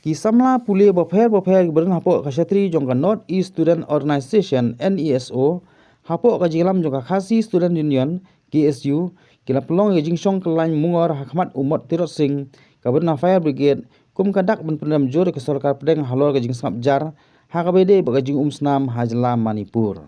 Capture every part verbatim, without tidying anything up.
Ki samla pule bapher bapher kiba don hapoh ka shatri jong ka North East Student Organisation, NESO, hapoh ka jingïalam jong ka Khasi Student Union, KSU, ki la pynlong ïa ka jingshong kyllain mungor ha khmat u Mot Tirot Sing, kaba don ha Fire Brigade, kum ka dak ban pynrem jur ïa ka sorkar pdeng halor ka jingsngap jar ha kaba ïadei bad ka jingumsnam ha jylla Manipur.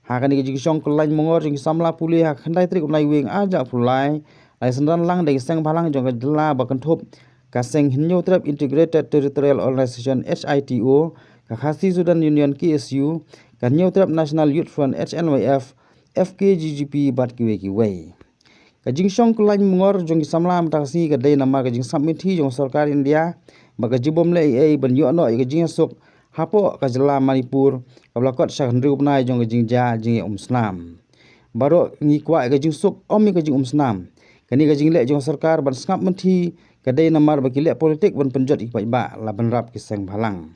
Ha kane ka jingshong kyllain mungor jong ki samla pule ha ka khyndai tarik u Naiwieng arhajar arphew lai, la ïasynran lang da ki seng bhalang jong ka jylla ba kynthup ka seng Hynñiewtrep Integrated Territorial Organisation, HITO, ka Khasi Student Union, KSU, ka Hynñiewtrep National Youth Front, HNYF, FKJGP bad kiwei kiwei. Ka jingshong kyllain mungor jong ki samla mynta ka sngi ka dei namar ka jingsngap mithi jong ka sorkar India bad ka jingbym leh ei ei ban ïoh noh ïa ka jingïasuk hapoh ka jylla Manipur, kaba la kot sha ka hynriew bnai jong ka jingjia jingïaumsnam. Baroh ngi kwah ïa ka jingsuk, ym ïa ka jingumsnam. Kane ka jingleh jong ka sorkar ban sngap mithi ka dei namar ba ki leh politik ban pynjot ïa ki paidbah, la bynrap ki seng bhalang.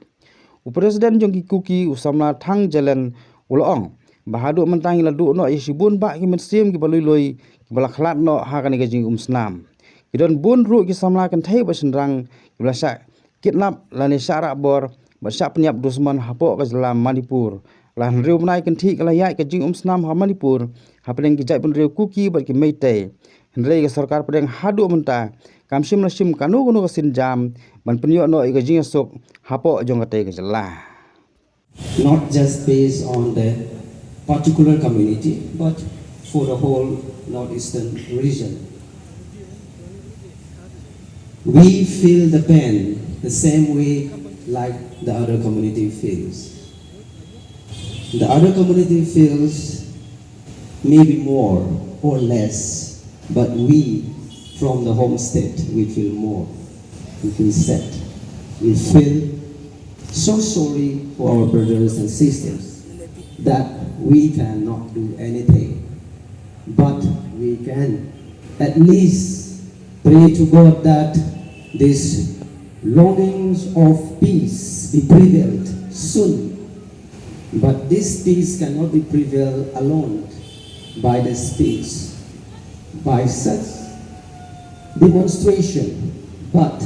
U President jong ki Kuki, u samla Thang Jelen, u la ong ba haduh mynta ngi la duh noh ïa shibun bah ki mynsiem kiba lui lui kiba la khlad noh ha kane ka jingumsnam. Ki don bun ruh ki samla kynthei bad shynrang kiba la shah kidnap lane shah rah bor bad shah pynïap dusmon hapoh ka jylla Manipur. La hynriew bnai kynthih ka la ïaid ka jingumsnam ha Manipur hapdeng ki jaitbynriew Kuki bad ki Meitei. Hynrei ka sorkar pdeng haduh mynta kam shym la shim kano kano ka sienjam ban pynïoh noh ïa ka jingïasuk hapoh jong katei ka jylla. Not just based on the particular community, but for the whole northeastern region. We feel the pain the same way like the other community feels. The other community feels maybe more or less, but we from the home state, we feel more. We feel sad. We feel so sorry for our brothers and sisters that we cannot do anything. But we can at least pray to God that these longings of peace be prevailed soon. But this peace cannot be prevailed alone by the speech, by such demonstration, but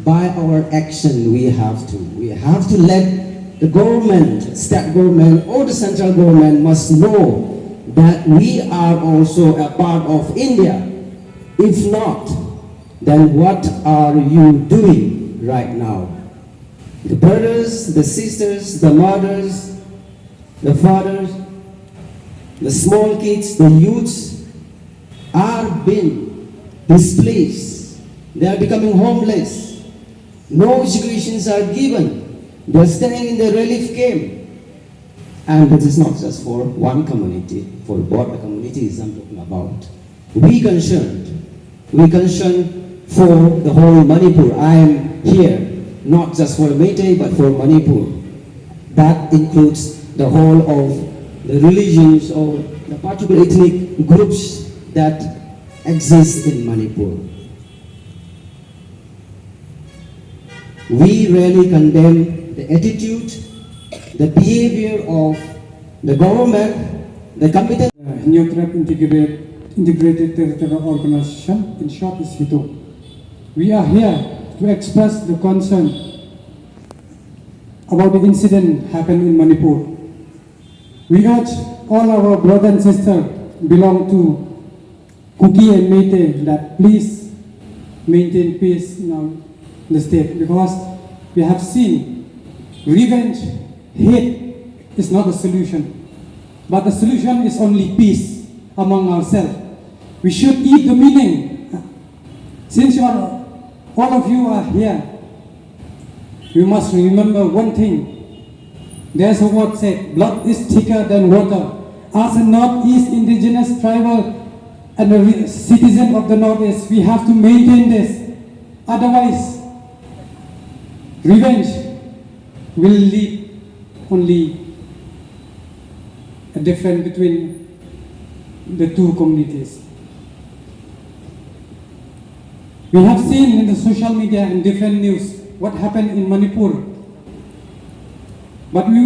by our action we have to. We have to let the government, state government or the central government must know that we are also a part of India. If not, then what are you doing right now? The brothers, the sisters, the mothers, the fathers, the small kids, the youths are being displaced. They are becoming homeless. No educations are given. They are staying in the relief camp. And this is not just for one community, for both the communities I'm talking about. We concerned, we concerned for the whole Manipur. I am here not just for Meitei, but for Manipur. That includes the whole of the religions or the particular ethnic groups that exist in Manipur. We really condemn the attitude, the behavior of the government, the competent Hynñiewtrep Integrated, Integrated Territorial Organization, in short, is HITO. We are here to express the concern about the incident happened in Manipur. We urge all our brother and sister belong to Kuki and Meitei that please maintain peace in our, the state, because we have seen revenge, hate is not a solution, but the solution is only peace among ourselves. We should eat the meaning. Since you are, all of you are here, you must remember one thing. There's a word said, blood is thicker than water. As a Northeast indigenous tribal and a re-, citizen of the Northeast, we have to maintain this. Otherwise, revenge will lead only a difference between the two communities. We have seen in the social media and different news what happened in Manipur. But we,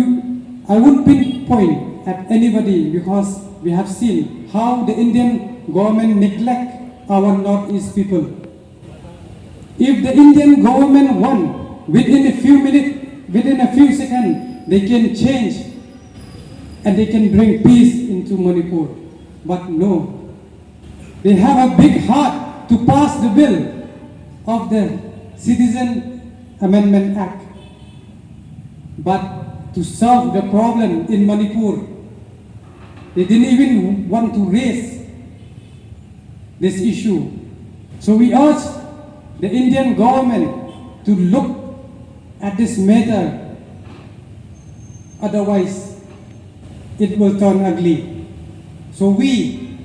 I won't pinpoint at anybody because we have seen how the Indian government neglect our Northeast people. If the Indian government want Within a few minutes, within a few seconds, they can change and they can bring peace into Manipur. But no, they have a big heart to pass the bill of the Citizen Amendment Act. But to solve the problem in Manipur, they didn't even want to raise this issue. So we urge the Indian government to look at this matter, otherwise it will turn ugly. So we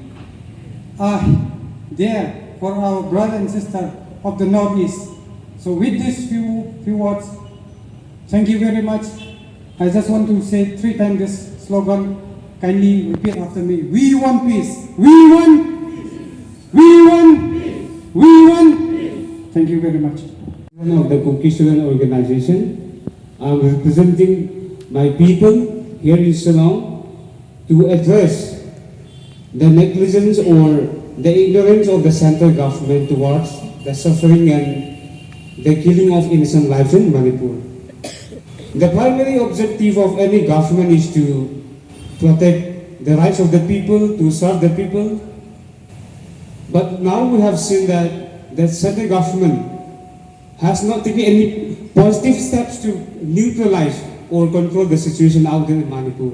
are there for our brother and sister of the Northeast. So with these few, few words, thank you very much. I just want to say three times this slogan. Kindly repeat after me. We want peace. We want. We want. We want. Thank you very much. Of the Kuki Student Organization. I'm representing my people here in Shillong to address the negligence or the ignorance of the central government towards the suffering and the killing of innocent lives in Manipur. The primary objective of any government is to protect the rights of the people, to serve the people. But now we have seen that the central government has not taken any positive steps to neutralize or control the situation out there in Manipur.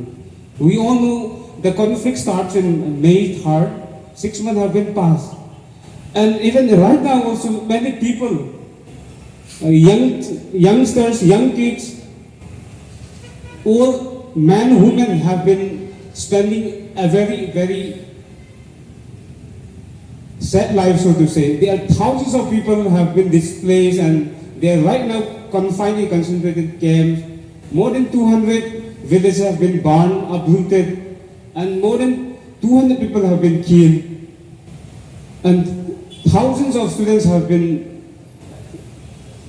We all know the conflict starts in May third, six months have been passed. And even right now also many people, uh, young, youngsters, young kids, old men, women have been spending a very, very sad life, so to say. There are thousands of people have been displaced and they are right now confined in concentrated camps. More than two hundred villages have been burned, uprooted, and more than two hundred people have been killed. And thousands of students have been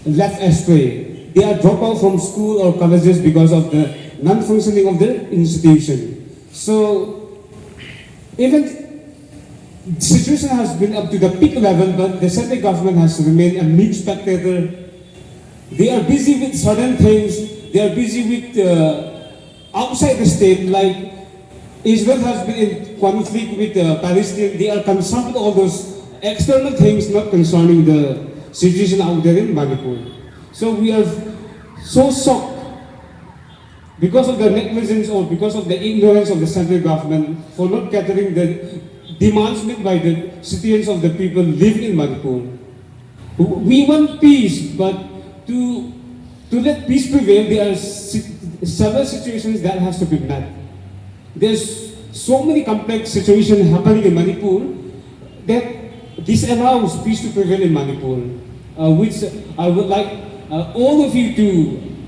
left astray. They are dropped out from school or colleges because of the non-functioning of the institution. So, even situation has been up to the peak level, but the central government has remained a meek spectator. They are busy with certain things. They are busy with uh, outside the state, like Israel has been in conflict with uh, Palestine. They are concerned with all those external things, not concerning the situation out there in Manipur. So we are so shocked because of the negligence or because of the ignorance of the central government for not catering the demands made by the citizens of the people living in Manipur. We want peace, but to to let peace prevail, there are si- several situations that has to be met. There's so many complex situations happening in Manipur that disallows peace to prevail in Manipur, uh, which I would like uh, all of you to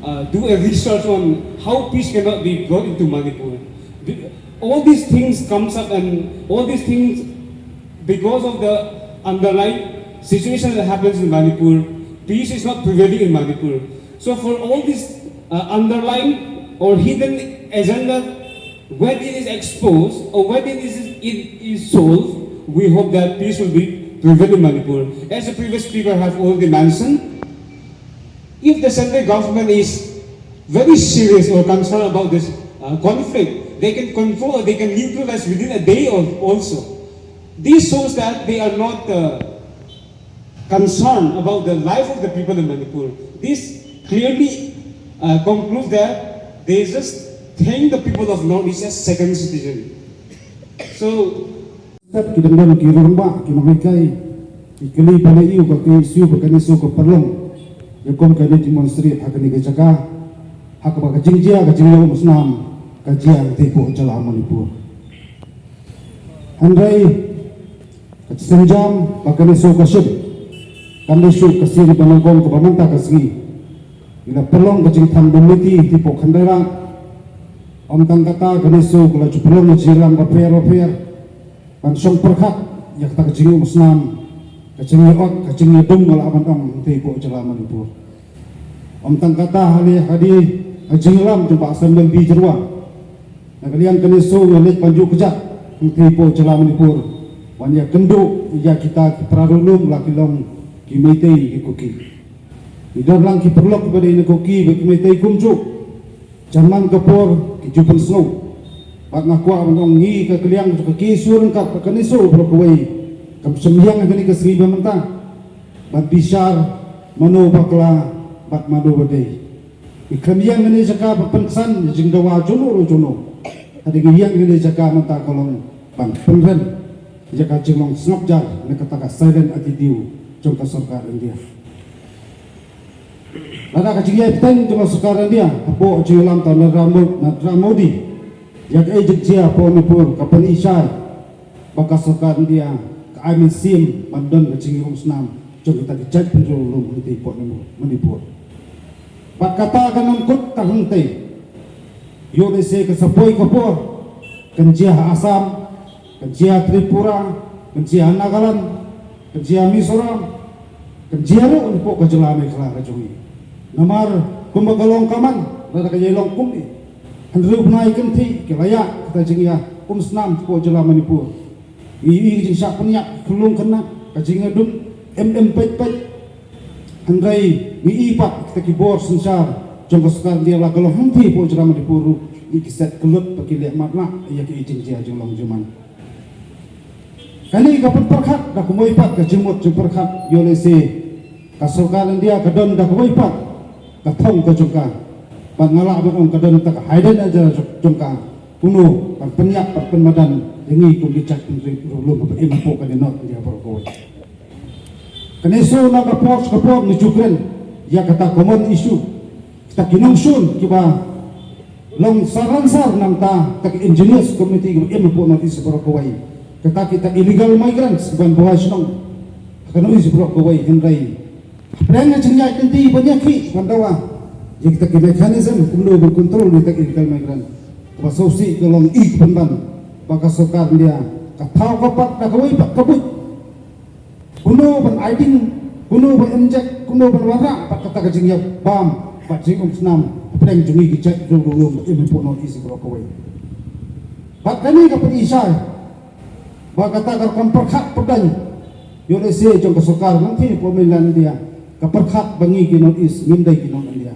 uh, do a research on how peace cannot be brought into Manipur. Be- All these things comes up, and all these things, because of the underlying situation that happens in Manipur, peace is not prevailing in Manipur. So for all this uh, underlying or hidden agenda, when it is exposed or when it is, it is solved, we hope that peace will be prevailed in Manipur. As the previous speaker have already mentioned, if the central government is very serious or concerned about this uh, conflict, they can control or they can neutralize within a day or also. This shows that they are not uh, concerned about the life of the people in Manipur. This clearly uh, concludes that they just think the people of Northeast as second citizen. So, Kat ki dang don ki rangbah ki nonghikai ki kylli pynban ïa ka KSU ba kane shu ka pynlong ïa kum kane demonstrate ha kane ka jaka ha kaba ka jingjia ka jingïoh umsnam ka jia hangtei hapoh jylla Manipur. Hynrei ka jingsienjam ba kane shu ka shim kan da shu ka sien ba nyngkong kaba mynta ka sngi ngi la pynlong ka jingthan dum miti hangtei hapoh Khyndai Rah. Ym tang kata kane shu ka la ju pynlong ka jingïalam bapher bapher ban shong pyrkhat ïa kata ka jingïoh umsnam, ka jingïoh ka jingïadum nga lah ban ong hangtei hapoh jylla Manipur. Ym tang kata, ha lade ha ka jingïalam jong Bah Samuel B Jyrwa na ka liang kane shu nga leit ban ïuh kjat hangtei hapoh jylla Manipur ban ïakynduh ïa kita ki para riewlum la ki long ki Meitei ki Kuki. Ngi don lang ki paralok ba dei na Kuki bad ki Meitei kumjuh. Jan man ka por ki ju pynsngew. Bad nga kwah ban ong ngi ka kylliang jong ka KSU ryngkat bad ka NESO baroh kawei, kam shym ïeng ha kane ka sngi ba mynta ban bishar mano ba bakla bad mano ba dei. Ngi khlem ïeng ha kane ka jaka ban pynksan ïa ka jingdawa jongno ruh jongno. Hynrei ngi ïeng ha kane ka jaka mynta ka long ban pynrem ïa ka jinglong sngap jar na kata ka silent attitude jong ka sorkar India. Lada ka jingïaid pateng jong ka sorkar India hapoh jingïalam u Narendra Mo-, Narendra Modi ïa kaei jong ka jia hapoh Manipur ka pyni shai ba ka sorkar India ka ai mynsiem ban don ka jingïaumsnam jong kita ki jaitbynriew lum hangtei hapoh Manipur. Bad kata kan ym kut tang hangtei. Ïoh lehse kan sa poi ka por kan jia ha Assam, kan jia ha Tripura, kan jia ha Nagaland, kan jia ha Mizoram, kan jia ruh hapoh ka jylla Meghalaya ka jong ngi. Namar kumba ka long ka man, lada ka ïai long kumne, hynriew bnai kynthih ki la ïaid kita jingïaumsnam hapoh jylla Manipur. Ngi ïohi ka jingshah pynïap, ka khunlung khynnah, ka jingïadum em em peit peit. Hynrei ngi ïohi pat kita ki bor synshar jong ka sorkar India la ka long hangtei hapoh jylla Manipur ruh ngi ki set kyllut ba ki leh matlah ïa ki jingjia jinglong jingman. Kane ka pynpyrkhat da kumwei pat ka jingmut jingpyrkhat, ïoh lehse ka sorkar India ka don da kawei pat ka thong ka jong ka. Bad nga lah ban ong ka don kata ka hidden agenda jong ka. Kumno ban pynïap ban pynmadan ïa ngi kum ki jaitbynriew lum ba im hapoh kane North India baroh kawei. Ka NESO na ka por sha ka por ngi ju kren ïa kata common issue. Kita ki nongshun kiba long sar langsar na bynta kita ki indigenous community kiba im hapoh North East baroh kawei. Kata kita illegal migrants kiban buhai shnong ha ka North East baroh kawei, hynrei hapdeng ka jingïaid lynti ban ïakhih ban dawa ïa kita ki mechanism kumno ban control ïa kita ki illegal migrant, kaba sngewsih ka long i ka pynban ba ka sorkar India ka thaw ka pat da kawei pat ka buit. Kumno ban ai ding, kumno ban inject, kumno ban wanrah pat kata ka jingïabam bad jingumsnam hapdeng jong ngi ki jaitbynriew lum ba im hapoh North East baroh kawei. Bad kane ka pyni shai ba kata ka rukom pyrkhat pyrdain, ïoh lehse jong ka sorkar hangtei hapoh mainland India ka pyrkhat ba ngi ki North East ngim dei ki nong India.